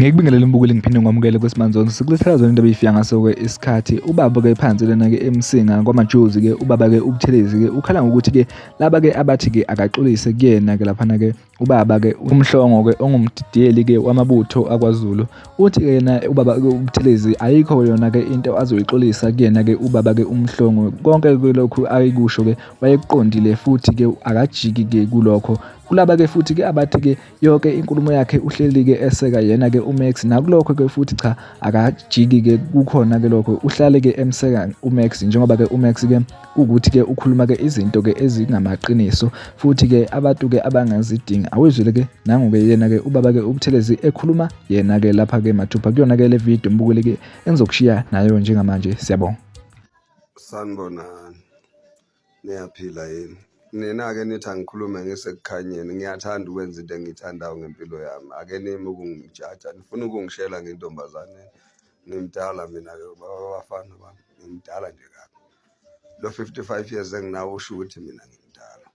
Ngikubingelele mbukeli ngiphinde ngikwamukele kwesimanzonzo sikulethela zona indaba ifika ngaso-ke isikhathi ubaba-ke phansi lena-ke emsinga kwamajozi-ke ubaba-ke ubuthelezi-ke ukhala ngokuthi-ke laba-ke abathi-ke akaxolise kuyena-ke laphana-ke Ubaba-ke uMhlongo-ke ongumdidiyeli-ke wamabutho akwaZulu uthi-ke yena ubaba-ke uButhelezi ayikho yona-ke into azoyixolisa kuyena-ke ubaba-ke uMhlongo konke-ke lokhu ayikusho-ke wayekuqondile futhi-ke akajiki-ke kulokho kulaba-ke futhi-ke abathi-ke yonke inkulumo yakhe uhleli-ke eseka yena-ke uMax nakulokho-ke futhi cha akajiki-ke kukhona-ke lokho uhlale-ke emseka uMax njengoba-ke uMax-ke kuwukuthi-ke ukhuluma-ke izinto-ke ezingamaqiniso futhi-ke abantu-ke abangazidingi awuzwile-ke nangu-ke yena-ke ubaba-ke uButhelezi ekhuluma yena-ke lapha-ke mathupha kuyona-ke le video mbukeli-ke engizokushiya nayo njengamanje siyabonga. Sanibonani, niyaphila yini? Nina-ke nithi angikhulume ngisekukhanyeni, ngiyathanda ukwenza into engiyithandayo ngempilo yami. Ake nime ukungijaja, nifuna ukungishela ngentombazane. Ngimdala mina-ke bafana bami, ngimdala nje kabi. Lo 55 years enginawo usho ukuthi mina ngimdala.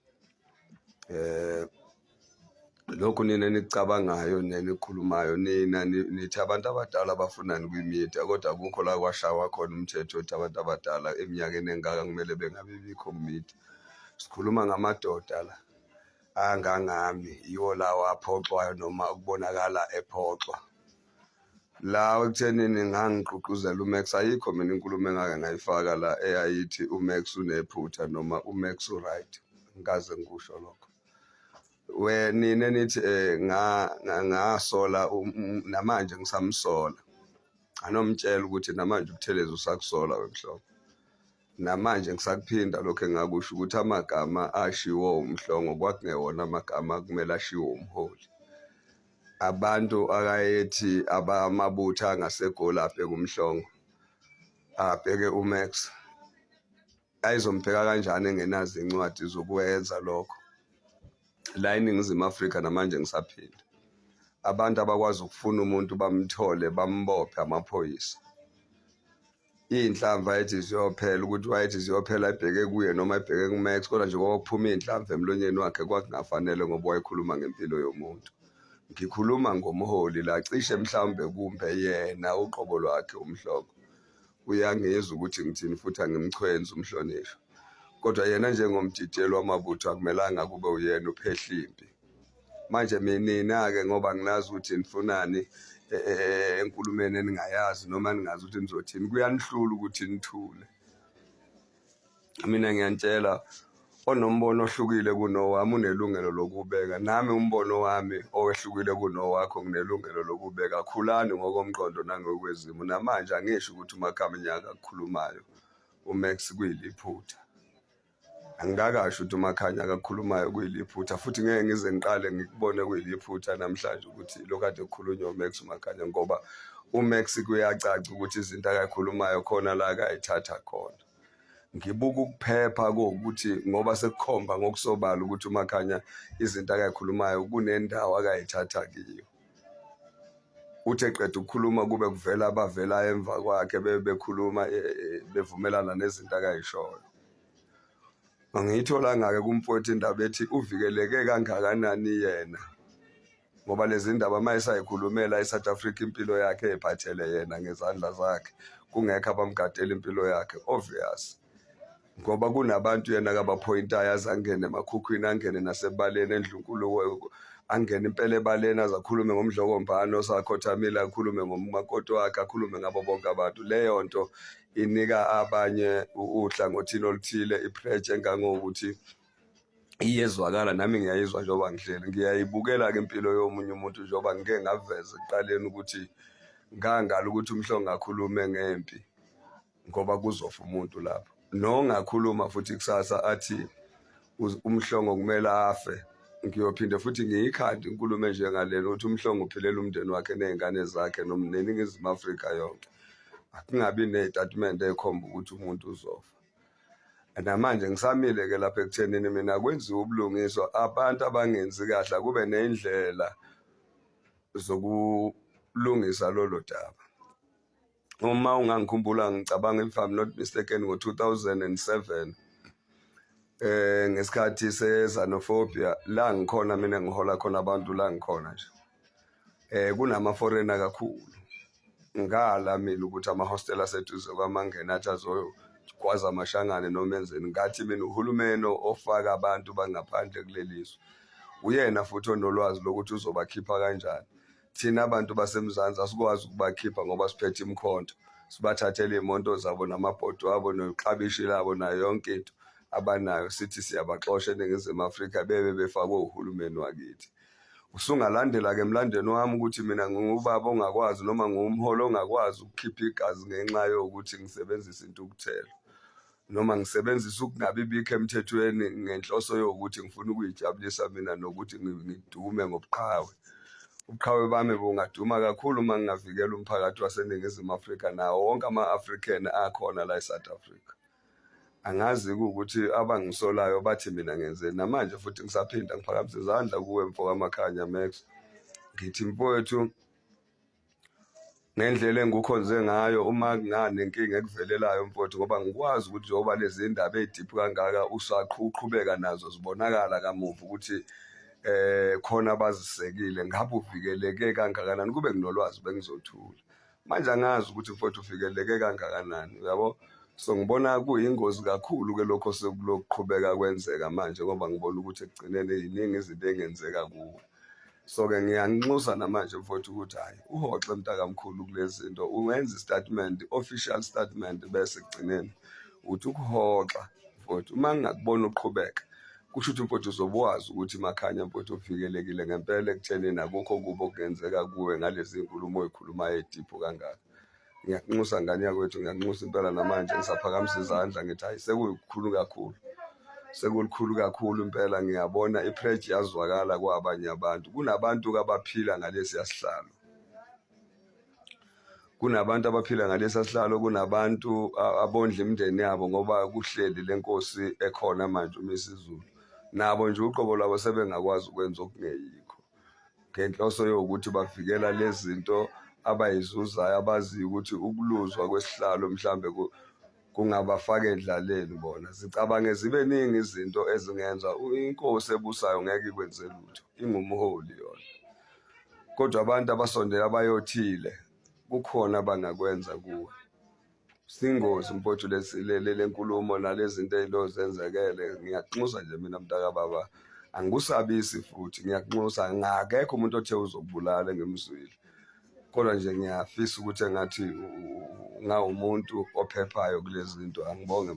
Lokhu nina enikucabangayo nenikhulumayo nina nithi abantu abadala bafunani kwi-media kodwa akukho la kwashawa khona umthetho othi abantu abadala eminyakeni engaka kumele bengabe bikho ku-media. Sikhuluma ngamadoda la angangami, yiwo lawa aphoxwayo noma ukubonakala ephoxwa. La ekuthenini ngangigqugquzela uMax, ayikho mina inkulumo engake ngayifaka la eyayithi uMax unephutha noma uMax u-right, angikaze ngikusho lokho. Nina enithi ngasola namanje ngisamsola, anomtshela ukuthi namanje uButhelezi usakusola wemhlobo. Namanje ngisakuphinda lokhu engakusho ukuthi amagama ashiwo uMhlongo kwakungewona amagama akumele ashiwo umholi. Abantu akayethi abamabutho angaseGoli abheke uMhlongo, abheke uMax. Ayezombheka kanjani engenazo incwadi zokwenza lokho? La eNingizimu Afrika namanje ngisaphinda, abantu abakwazi ukufuna umuntu bamthole bambophe amaphoyisa. Iy'nhlamvu ayethi ziyophela ukuthi wayethi ziyophela ebheke kuye noma ebheke kuMax kodwa nje kwakuphuma iy'nhlamvu emlonyeni wakhe kwakungafanele ngoba wayekhuluma ngempilo yomuntu. Ngikhuluma ngomholi la cishe mhlawumbe kumbe yena uqobo lwakhe uMhlongo uyangizwa ukuthi ngithini futhi angimchwenzi umhlonishwa. Kodwa yena njengomdidiyeli wamabutho akumelanga kube uyena uphehla impi. Manje nina-ke ngoba nginazi ukuthi nifunani e, e, e, enkulumeni eningayazi noma ningazi ukuthi nizothini, kuyanihlula ukuthi nithule. Mina ngiyanitshela onombono ohlukile kunowami unelungelo lokubeka, nami umbono wami owehlukile kunowakho nginelungelo lokubeka. Khulani ngokomqondo nangokwezimo. Namanje angisho ukuthi uMakhaminyaka akukhulumayo uMax kuyiliphutha. Angikakasho ukuthi uMakhanya akakhulumayo kuyiliphutha futhi ngeke ngize ngiqale ngikubone kuyiliphutha namhlanje ukuthi lokhu kade kukhulunywa uMax uMakhanya ngoba uMax kuyacaca ukuthi izinto akayikhulumayo khona la akayithatha khona. Ngibuka ukuphepha kokuthi ngoba sekukhomba ngokusobala ukuthi uMakhanya izinto akayikhulumayo kunendawo akayithatha kiyo. Uthi eqeda ukukhuluma kube kuvela abavela emva kwakhe bekhuluma bevumelana nezinto akayishoyo. Angiyitholanga-ke kumfowethu indaba ethi uvikeleke kangakanani yena ngoba lezi ndaba uma esayikhulumela e-South Africa impilo yakhe ey'phathele yena ngezandla zakhe kungekho abamgadela impilo yakhe obvious. Ngoba kunabantu yena akabaphoyintayo aze angene emakhukhwini angene nasebaleni endlunkulu angene impela ebaleni aze akhulume ngomdlokombane osakhothamile akhulume ngomakoti wakhe akhulume ngabo bonke abantu. Leyo nto inika abanye uhlangothini oluthile i-pressure engangokuthi iyezwakala nami ngiyayizwa njengoba ngihleli ngiyayibukela-ke impilo yomunye umuntu njengoba ngike ngaveza ekuqaleni ukuthi ngangala ukuthi uMhlongo akhulume ngempi. Ngoba kuzofa umuntu lapho. Nongakhuluma futhi kusasa athi uMhlongo kumele afe, ngiyophinde futhi ngiyikhande inkulumo enjengalena ukuthi uMhlongo uphilela umndeni wakhe ney'ngane zakhe neNingizimu Afrika yonke. Akungabi ney'tatimende ey'khomba ukuthi umuntu uzofa. Namanje ngisamile-ke lapha ekuthenini mina kwenziwe ubulungiswa, abantu abangenzi kahle akube ney'ndlela. Lungisa lolo daba. Uma ungangikhumbula ngicabanga if I'm not mistaken ngo-2007 ngesikhathi se-xenophobia la ngikhona mina ngihola khona abantu la ngikhona nje kunama foreigner kakhulu ngala mina ukuthi ama-hostel aseduze kwamangena athi azogwaza amashangane noma enzeni ngathi mina uhulumeni ofaka abantu bangaphandle kuleli zwe uyena futhi onolwazi lokuthi uzobakhipha kanjani. Thina abantu baseMzansi asikwazi ukubakhipha ngoba siphethe imikhonto, sibathathele iy'moto zabo namabhodi wabo neklabishi labo nayo yonke into abanayo, sithi siyabaxosha eNingizimu Afrika bebe befakwe uhulumeni wakithi. Usungalandela-ke emlandweni wami ukuthi mina ngiwubaba ongakwazi noma ngiwumholi ongakwazi ukukhipha igazi ngenxa yokuthi ngisebenzise intukuthelo. Noma ngisebenzisa ukungabi bikho emthethweni ngenhloso yokuthi ngifuna ukuyijabulisa mina nokuthi ngidume ngobuqhawe. Ubuqhawe bami bungaduma kakhulu uma ngingavikela umphakathi waseNingizimu Afrika nawo wonke ama-African akhona la e-South Africa. Angazi-ke ukuthi abangisolayo bathi mina ngenzeni. Namanje futhi ngisaphinda ngiphakamisa izandla kuwe mfokaMakhanya Max, ngithi mfowethu ngendlela engikukhonze ngayo uma kunganenkinga ekuvelelayo mfowethu ngoba ngikwazi ukuthi njengoba lezi ndaba ey'diphu kangaka usaqhubeka nazo zibonakala kamuva ukuthi khona abazisekile ngabe uvikeleke kangakanani kube nginolwazi bengizothula. Manje angazi ukuthi mfowethu uvikeleke kangakanani uyabo. So ngibona kuyingozi kakhulu-ke lokho osekulokuqhubeka kwenzeka manje ngoba ngibona ukuthi ekugcineni yiningi izinto ey'ngenzeka kuwe. So-ke ngiyanxusa namanje mfowethu ukuthi hhayi uhoxe mntakamkhulu kulezi zinto ungenza isitatimende official statement bese ekugcineni uthi ukuhoxa mfowethu uma ngingakubona uqhubeka kusho ukuthi mfowethu uzobe wazi ukuthi Makhanya mfowethu uvikelekile ngempela ekuthenini akukho okubi okungenzeka kuwe ngalezi nkulumo oy'khulumayo ey'diphu kangaka. Ngiyakunxusa ngane yakwethu, ngiyakunxusa impela namanje ngisaphakamisa izandla ngithi hhayi sekuyikhulu kakhulu, sekulikhulu kakhulu impela ngiyabona i-pressure iyazwakala kwabanye abantu. Kunabantu-ke abaphila ngalesiya sihlalo, kunabantu abaphila ngalesiya sihlalo, kunabantu abondla imindeni yabo ngoba kuhleli le nkosi ekhona manje uMisuzulu. Nabo nje uqobo lwabo sebengakwazi ukwenza okungeyikho. Ngenhloso yokuthi bavikela lezi zinto abayizuzayo abaziyo ukuthi ukuluzwa kwesihlalo mhlambe kungabafaka endlaleni bona. Zicabange zibe ningi izinto ezingenza inkosi ebusayo ngeke ikwenze lutho, ingumholi yona. Kodwa abantu abasondele abayothile kukhona abangakwenza kuwe. Singozi mfowethu lesi le nkulumo nalezi zinto ey'lo zenzekele ngiyakunxusa nje mina mntakababa angikusabisi futhi ngiyakunxusa ngakekho umuntu othe uzokubulala engimzwile kodwa nje ngiyafisa ukuthi engathi ungawumuntu ophephayo kulezi zinto angibonge.